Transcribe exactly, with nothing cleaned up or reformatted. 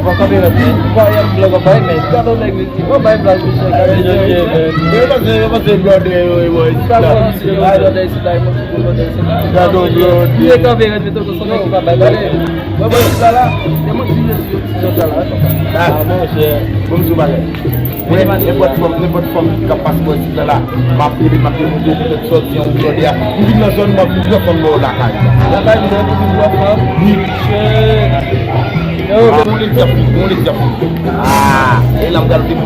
Bon, kanpe rèd, men. Ou pa y ap blòk anba, men. Gade yon nèg li, ou bay plas misye, gade yon nèg. Yo panse, yo panse blòdè yo, yo, yo, isit la. Sa bon, si yo bay blòdè isit la, yo montre pou blòdè isit la. Gade yon blòdè. Li kanpe rèd, men tonton, se yon nèg ki pa bay, gade. Mwen, mwen, isit la, la. Se mwen ki jije si yo, si yo sa la, papa. Ah, monchè. Bon, m di w bagay. Mwen, nenpòt fanm, nenpòt fanm ki ap pase bò isit la, la, m ap rele, m ap demontre w poutèt sa w di an, ou blòdè a. M vin nan zòn, m ap vin pran fanm ba w lakay. Lakay mwen, m vin pran fanm. Wi. Shit. Yo. Ah, on egzanp, on egzanp. Ah, e la m pral vin.